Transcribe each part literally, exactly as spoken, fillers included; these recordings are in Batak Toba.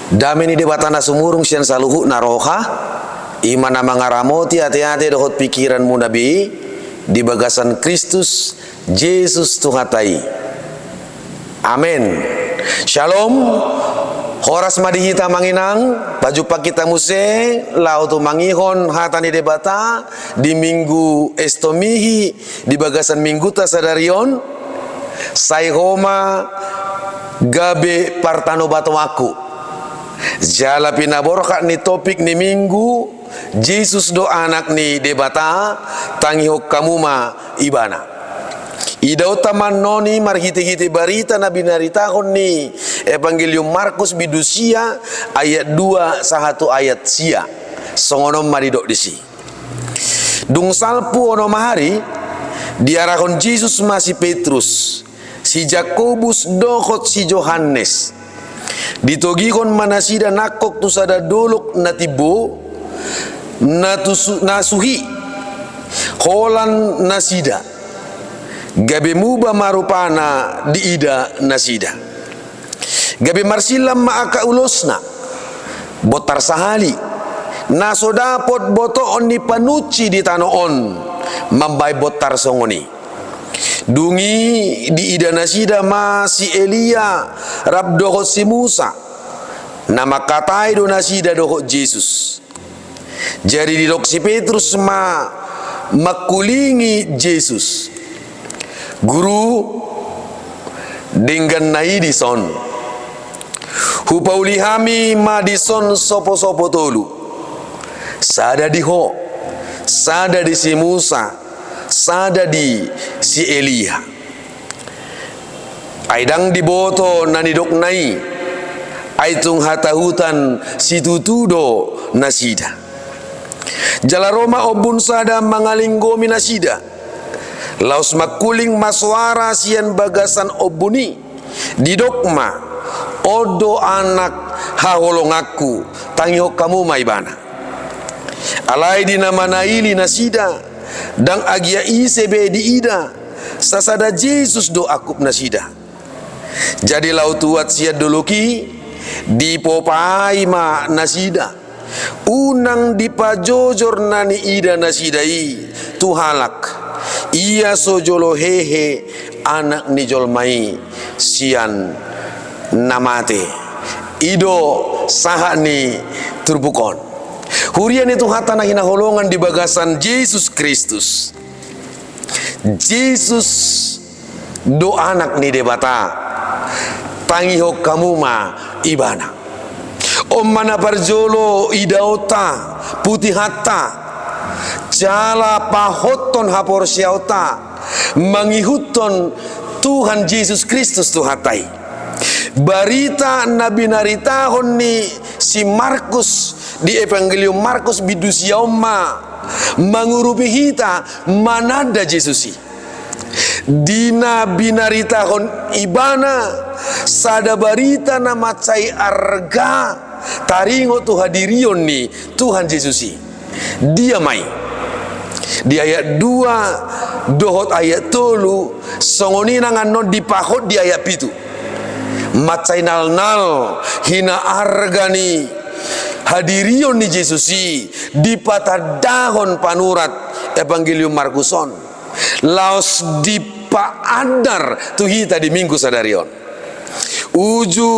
Dame ni Debata na sumurung sian saluhutna roha, i ma na mangaramoti ateate dohot pingkiranmuna be, di bagasan Kristus Jesus Tuhanta i. Amen. Shalom. Horas ma di hita amang inang, pajumpang hita muse, laho tumangihon hata ni Debata, di Minggu Estomihi, di bagasan mingguta sadari on, sai ho ma gabe partanobatoanku. Jala pinaborhat ni topik ni Minggu, Jesus do Anak ni Debata, tangihon hamu ma Ibana. Idaonta ma annon i marhitehite barita na binaritahon ni Evangelium Markus bindu sia ayat dua sahat tu ayat sia. Songon on ma didok disi. Dung salpu onom ari, diarahon Jesus ma si Petrus, si Jakobus dohot si Johannes. Ditogihon ma nasida nangkok tu sada dolok na timbo, na tusu-, na suhi, holan nasida. Gabe muba ma rupana diida nasida. Gabe marsilam ma angka ulosna, bontar sahali, na so dapot botoon ni panunci di tano on, mambahen bontar songon i. Dung i diida nasida ma si Elia rap dohot si Musa, na mangkatai do nasida dohot Jesus. Jadi didok si Petrus ma mangkulingi Jesus, "Guru, denggan na i dison. Hupauli hami ma dison soposopo tolu. Sada di Ho, sada di si Musa, sada di si Elia." Ai ndang diboto na nidokna i, ai tung hatahutan situtu do nasida. Jala ro ma ombun sada mangalinggomi nasida. Laos mangkuling ma soara sian bagasan ombun i. Didok ma, "On do Anak haholonganku, tangihon hamu ma Ibana." Alai di na manaili nasida, ndang agia ise be diida, sasada Jesus do angkup nasida. Jadi laho tuat sian dolok i, dipompaai ma nasida. Unang dipajojor na niida nasida i tu halak, ia so jolo hehe Anak ni jolma i sian na mate. I do sahat ni turpuk on. Huria ni Tuhanta na hinaholongan di bagasan Jesus Kristus. Jesus do Anak ni Debata. Tangihon hamu ma Ibana. On ma na parjolo idaonta, putihonta, jala pahothon haporseaonta, mangihuthon Tuhan Jesus Kristus Tuhanta i. Barita na binaritahon ni si Markus di Evangelium Markus bindu sia on ma mangurupi hita mananda Jesus i. Di na binaritahon Ibana sada barita na mansai arga taringot tu hadirion ni Tuhan Jesus i. Dia ma i? Di ayat dua dohot ayat tolu, songon i nang annon dipahot di ayat pitu. Mansai nalnal hinaarga ni hadirion ni Jesus i dipatandahon panurat Evangelium Markus on. Laos dipaandar tu hita di Minggu sadari on. Uju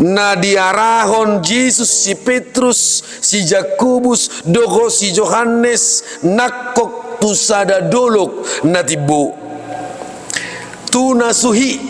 na diarahon Jesus si Petrus, si Jakobus, dohot si Johannes nangkok tu sada dolok na timbo. Tu na suhi,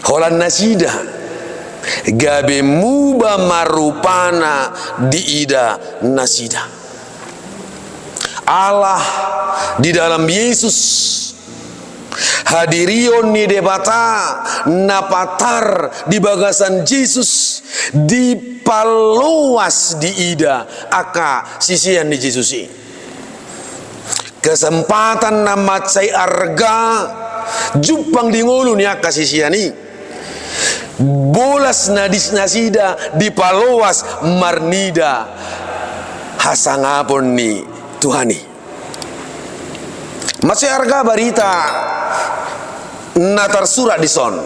holan nasida, gabe muba ma rupana diida nasida. Allah di dalam Yesus, hadirion ni Debata na patar di bagasan Jesus, dipaloas diida angka sisean ni Jesus i. Kesempatan na mansai arga jumpang di ngolu ni angka sisean i. Bolas na di nasida dipaloas marnida hasangapon ni Tuhan i. Mansai arga barita na tarsurat dison.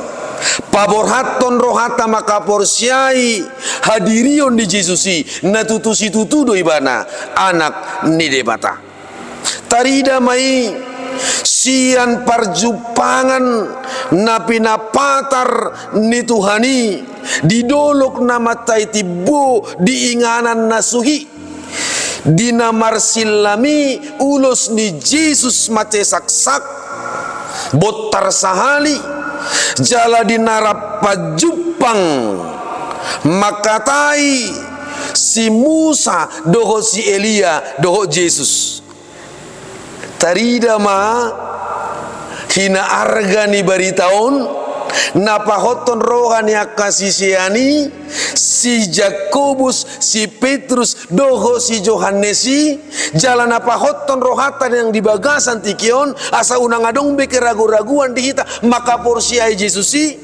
Paborhathon rohanta mangkaporseai hadirion ni Jesus i, na tutu situtu do ibana Anak ni Debata. Tarida ma i sian parjumpangan na pinapatar ni Tuhan i di dolok na mantai timbo di inganan na suhi, di na marsilami ulos ni Jesus mansai saksak, bontar sahali, jala di na rap pajumpang mangkatai si Musa dohot si Elia dohot Jesus. Tarida ma hinaarga ni barita on, na pahothon roha ni angka sisean i, si Jakobus, si Petrus, dohot si Johannes i, jala na pahothon rohanta nang di bagasan tingki on, asa unang adong be keragu-raguan di hita mangkaporseai Jesus i.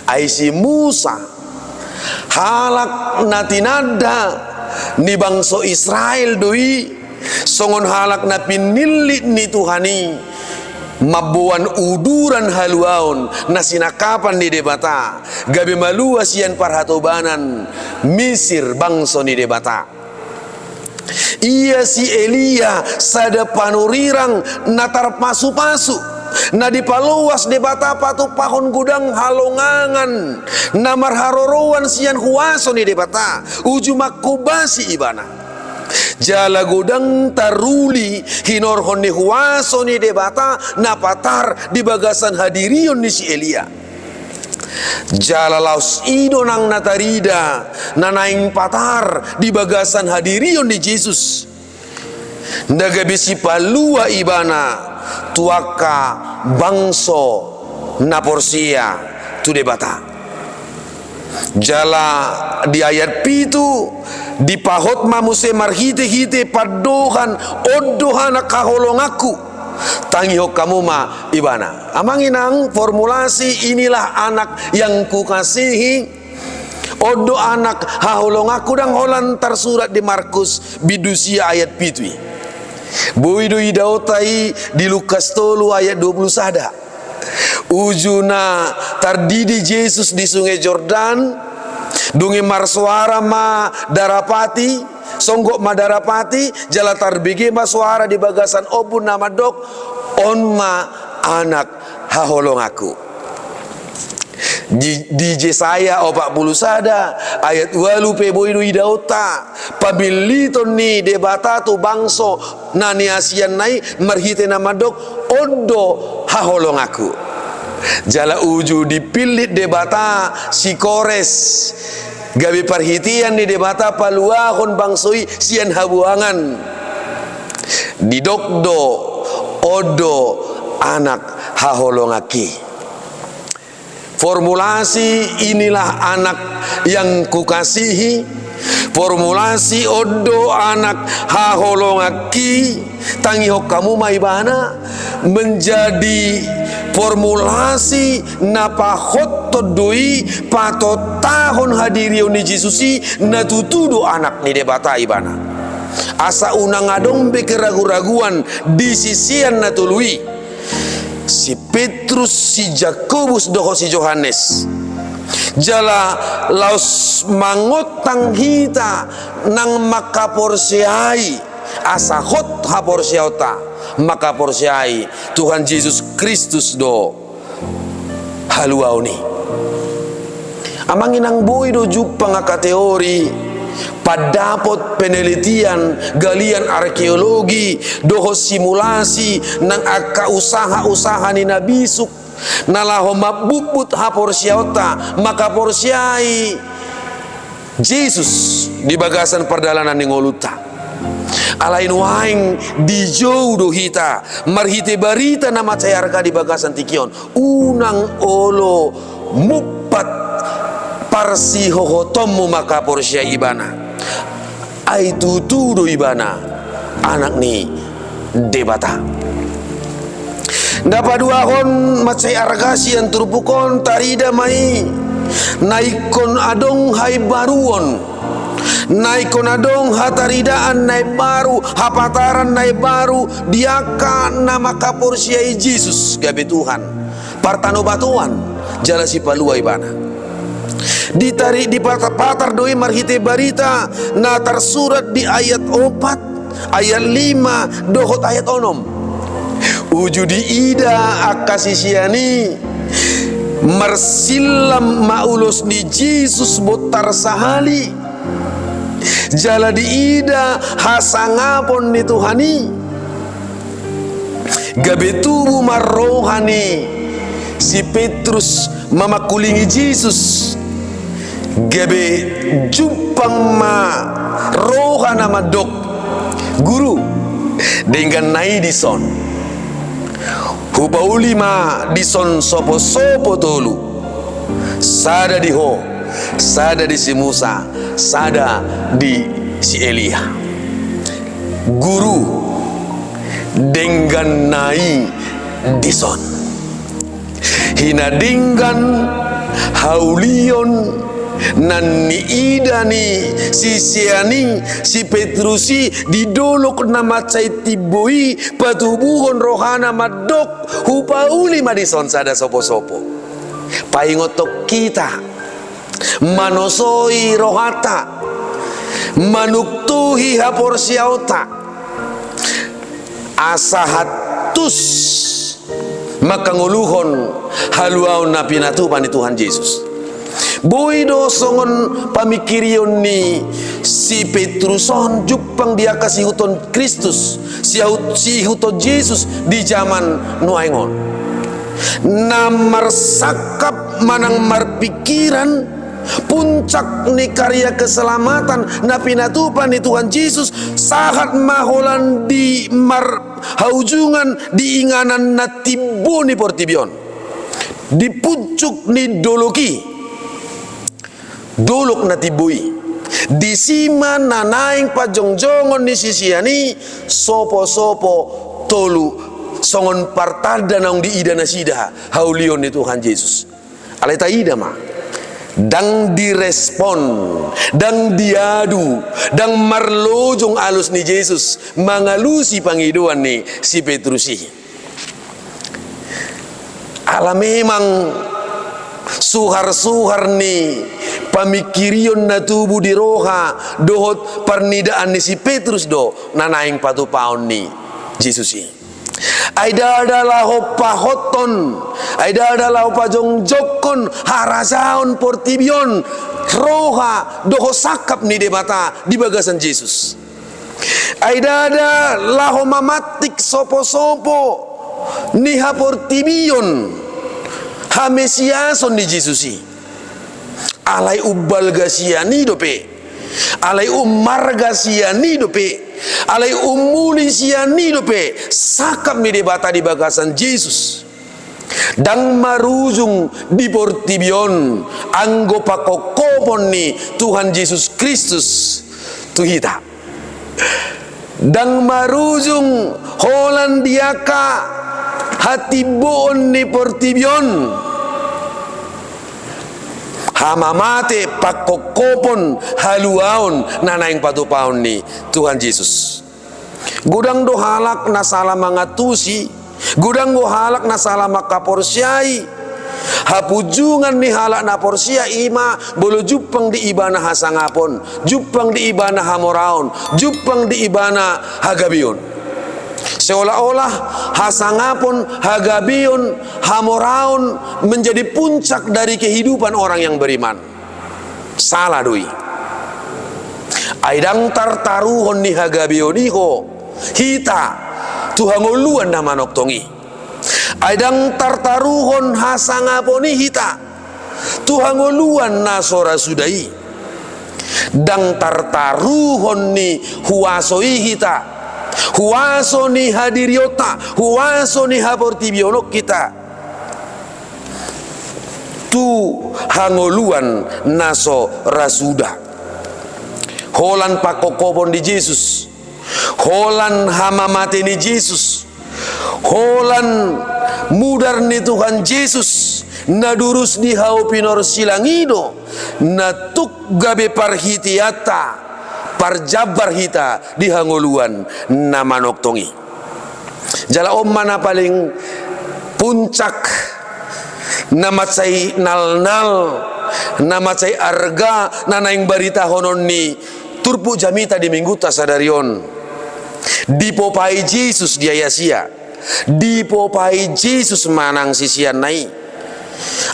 Ai si Musa, halak na tinanda ni bangso Israel do i, songon halak na pinillit ni Tuhan i, mamboan uduran haluaon na sinangkapan ni Debata, gabe malua sian parhatobanan Misir bangso ni Debata. Ia si Elia sada panurirang na tarpasu-pasu, na dipaloas Debata patumpahon godang halongangan na marharoroan sian huaso ni Debata, uju mangkombasi ibana. Jala godang taruli hinorhon ni huaso ni Debata na patar di bagasan hadirion ni si Elia. Jala laos i do nang na tarida na naeng patar di bagasan hadirion ni Jesus, na gabe sipalua ibana tu angka bangso na porsea tu Debata. Jala di ayat pitu, dipahot ma muse marhite-hite pandohan, on do anak haholonganku. Tangihon hamu ma ibana. Amang inang, formulasi inilah anak yang kukasihi, on do anak haholonganku, ndang holan tarsurat di Markus bindu sia ayat pitu i. Boi do idaonta i di Lukas tolu ayat dua pulu sada. Uju na tardidi Jesus di Sungai Jordan, dung i marsoara ma darapati, songgop ma darapati, jala tarbege ma soara di bagasan ombun na mandok, on ma anak haholonganku. Di, di Jesaya opat pulu sada ayat ualu pe boi do idaonta pamilliton ni Debata tu bangso na niasianna i marhite na mandok, on do haholonganku. Jala uju dipillit Debata si Kores, gabe parhitean ni Debata paluahon bangso i sian habuangan. Didok do, on do anak haholonganki. Formulasi inilah anak yang kukasihi, formulasi on do anak haholonganki, tangihon hamu ma ibana, menjadi formulasi na pahothon do i patontahon hadirion ni Jesus i na tutu do anak ni Debata ibana. Asa unang adong be keragu-raguan di sisean na tolu i. Si Petrus, si Jakobus dohot si Johannes. Jala laos mangontang hita nang mangkaporseai, asa hot haporseaonta, mangkaporseai Tuhan Jesus Kristus do haluaon i. Amang inang, boi do jumpang angka teori, pandapot, penelitian, galian arkeologi, dohot simulasi nang angka usaha-usaha ni na bisuk na laho mambumbut haporseaonta mangkaporseai Jesus di bagasan pardalanan ni ngolunta. Alai nuaeng dijou do hita marhite barita na mansai arga di bagasan tingki on. Unang olo mumpat parsihohotonmu mangkaporseai ibana. Ai tutu do ibana anak ni Debata. Na paduahon mansai arga sian turpuk on tarida ma i, na ingkon adong haimbaruon, na ingkon adong hataridaan na imbaru, hapataran na imbaru di angka na mangkaporseai Jesus gabe Tuhan. Partanobatoan, jala sipalua ibana. Ditarik, dipatar-patar do i marhite barita na tarsurat di ayat opat, ayat lima, dohot ayat onom. Uju diida angka sisean i, marsillam ma ulos ni Jesus bontar sahali. Jala diida hasangapon ni Tuhan i. Gabe tubu ma roha ni si Petrus mamangkulingi Jesus. Gabe jumpang ma rohana mandok: Guru, denggan na i dison. Hupauli ma dison sopo-sopo tolu. Sada di Ho, sada di si Musa, sada di si Elia. Guru, denggan na i dison. Hinadenggan, haulion na niida ni sisean i si Petrus i di dolok na mansai timbo i, patubuhon rohana mandok: Hupauli ma dison sada sopo-sopo. Paingothon hita, manosoi rohanta, manuktuhi haporseaonta, asa hantus mangkangoluhon haluaon na pinatupa ni Tuhan Jesus. Boi do songon pamingkirion ni si Petrus on jumpang di angka siihuthon Kristus, siihut-, siihuthon Jesus di jaman nuaeng on. Na marsangkap manang marpingkiran puncak ni karya keselamatan na pinatupa ni Tuhan Jesus, sahat ma holan di marhaujungan di inganan na timbo ni portibi on. Di puncuk ni dolok i, dolok na timbo i, disi ma na naeng panjongjongon ni sisean i sopo-sopo tolu, songon partanda naung diida nasida haulion ni Tuhan Jesus. Alai taida ma, ndang direspon, ndang diadu, ndang marlojong alus ni Jesus mangalusi pangidoan ni si Petrus i. Ala memang suhar-suhar ni pamingkirion na tubu di roha dohot parnidaan ni si Petrus do na naeng patupaon ni Jesus i. Ai ndada laho pahothon, ai ndada laho pajongjongkon harajaon portibi on, roha dohot sangkap ni Debata di bagasan Jesus. Ai ndada laho mamantik sopo-sopo ni haportibion hamesiason ni Jesus i. Alai umbalga sian i dope, alai ummarga sian i dope, alai umuli sian i dope sangkap ni Debata di bagasan Jesus. Ndang marujung di portibi on anggo pangkophopon ni Tuhan Jesus Kristus tu hita. Ndang marujung holan di angka hatimboon ni portibi on. Hamamate, pangkophopon, haluaon na naeng patupaon ni Tuhan Jesus. Godang do halak na sala mangantusi, godang do halak na sala mangkaporseai. Hapunjungan ni halak na porsea i ma molo jumpang di ibana hasangapon, jumpang di ibana hamoraon, jumpang di ibana hagabeon. Seolah-olah hasangapon, hagabeon, hamoraon menjadi puncak dari kehidupan orang yang beriman. Sala do i. Ai ndang tartaruhon ni hagabeon i ho hita tu hangoluan na manongtong i. Ai ndang tartaruhon hasangapon i hita tu hangoluan na so ra suda i. Ndang tartaruhon ni huaso i hita, huaso ni hadirionta, huaso ni haportibion on hita tu hangoluan na so ra suda. Holan pangkophopon ni Jesus, holan hamamate ni Jesus, holan mudar ni Tuhan Jesus na durus di hau pinorsilang i do na tuk gabe parhiteanta parjambar hita di hangoluan na manongtong i. Jala on ma na paling puncak na mansai nalnal, na mansai arga na naeng baritahononni turpuk jamita di Minggunta sadari on. Dipopai Jesus di ayat sia. Dipopai Jesus ma nang siseanna i,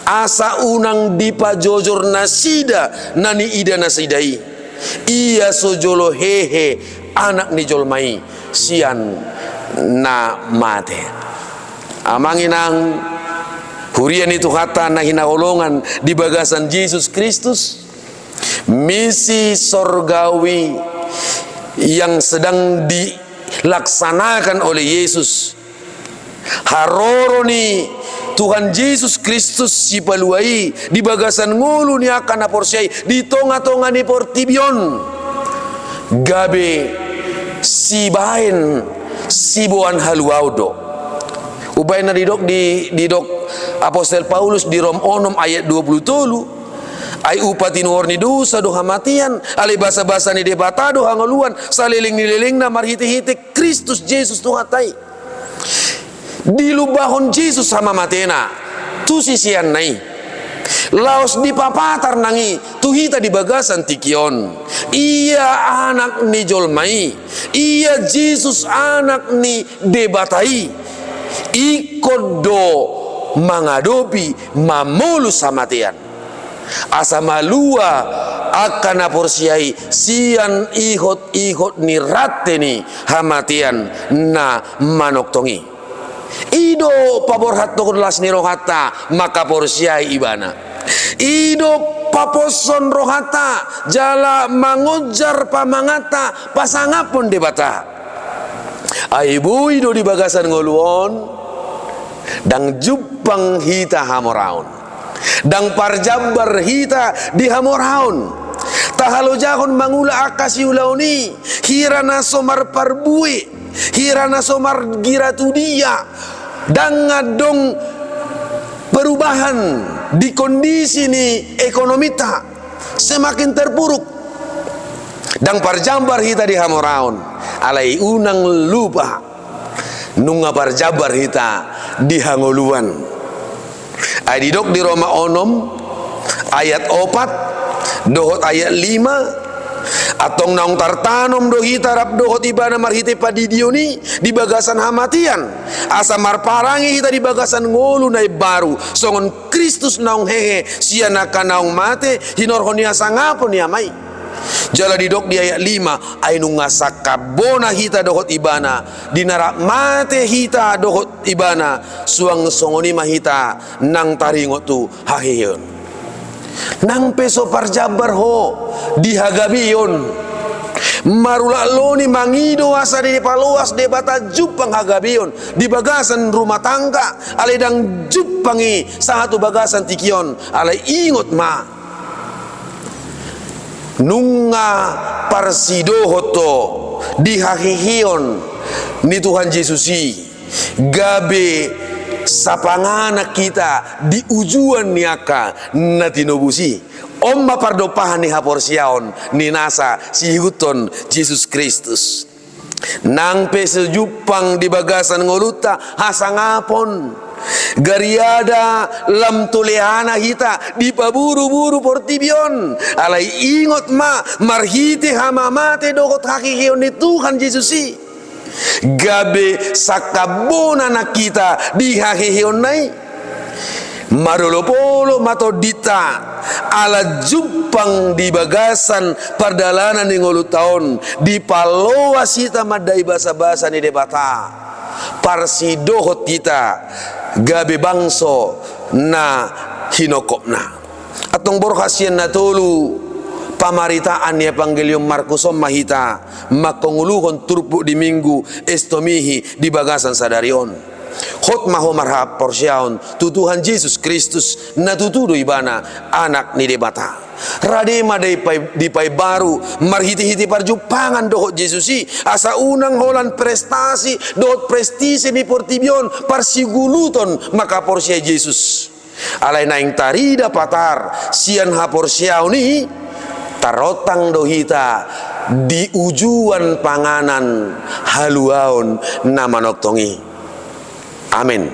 asa unang dipajojor nasida na niida nasida i. Ia so jolo hehe Anak ni jolma i sian na mate. Amang inang, huria ni Tuhanta na hinaholongan di bagasan Jesus Kristus, misi sorgawi yang sedang dilaksanakan oleh Yesus, haroro ni Tuhan Jesus Kristus Sipalua i di bagasan ngolu ni angka na porsea i di tonga-tonga ni portibi on, gabe sibaen siboan haluaon do. Umbaen na didok di, didok apostel Paulus di Rom onom ayat dua pulu tolu, ai upa tinuhor ni dosa do hamatean, alai basa-basa ni Debata do hangoluan saleleng ni lelengna marhite-hite Kristus Jesus Tuhanta i. Dilumbahon Jesus hamamatena tu siseanna i, laos dipapatar nang i tu hita di bagasan tingki on. Ia Anak ni jolma i, ia Jesus Anak ni Debata i, ingkon do mangadopi, mamolus hamatean, asa malua angka na porsea i sian ihot-ihot ni rante ni hamatean na manongtong i. I do paborhathon las ni rohanta mangkaporseai Ibana. I do paposhon rohanta jala mangonjar pamanganta pasangaphon Debata. Ai boi do di bagasan ngolu on, ndang jumpang hita hamoraon, ndang parjambar hita di hamoraon. Tahalojahon mangula angka siulaon i, hira na so marparbue, hira na so margira tu dia, ndang adong perubahan di kondisi ni ekonomita, semakin terpuruk. Ndang parjambar hita di hamoraon, alai unang lupa, nunga parjambar hita di hangoluan. Ai didok di Roma onom ayat opat dohot ayat lima, antong naung tartanom do hita rap dohot Ibana marhite pandidion i di bagasan hamatean, asa marparange hita di bagasan ngolu na imbaru, songon Kristus naung hehe sian angka naung mate, hinorhon ni hasangapon ni Ama i. Jala didok di ayat lima, ai nunga sangkap bona hita dohot Ibana, di na rap mate hita dohot Ibana, suang songon i ma hita nang taringot tu haheheon. Nang pe so parjambar ho di hagabeon, marulak loni mangido asa dipaloas Debata jumpang hagabeon di bagasan rumah tangga, alai ndang jumpang i sahat tu bagasan tingki on, alai ingot ma, nunga parsidohot ho di haheheon ni Tuhan Jesus i, gabe sapanganan hita di ujuan ni angka na tinobus i. On ma pardompahan ni haporseaon ni nasa siihuthon Jesus Kristus. Nang pe so jumpang di bagasan ngolunta hasangapon, gariada lam toleana hita dipaburu-buru portibi on, alai ingot ma, marhite hamamate dohot haheheon ni Tuhan Jesus i, gabe sangkap bona nang hita di haheheonna i. Madolop olo ma tondinta, ala jumpang di bagasan pardalanan ni ngolunta on, dipaloas hita mandai basa-basa ni Debata, parsidohot hita gabe bangso na hinongkopna. Antong borhat sian na tolu pamaritaan ni Evangelium Markus on ma hita manghangoluhon turpuk di Minggu Estomihi di bagasan sadari on. Hot ma ho marhaporseaon tu Tuhan Jesus Kristus, na tutu do Ibana Anak ni Debata. Rade ma dipa-, dipaimbaru marhite-hite parjumpangan dohot Jesus i, asa unang holan prestasi dohot prestise ni portibi on parsiguluton mangkaporseai Jesus. Alai naeng tarida patar sian haporseaon i, tarontang do hita di ujuan panganan haluaon na manongtong i. Amen.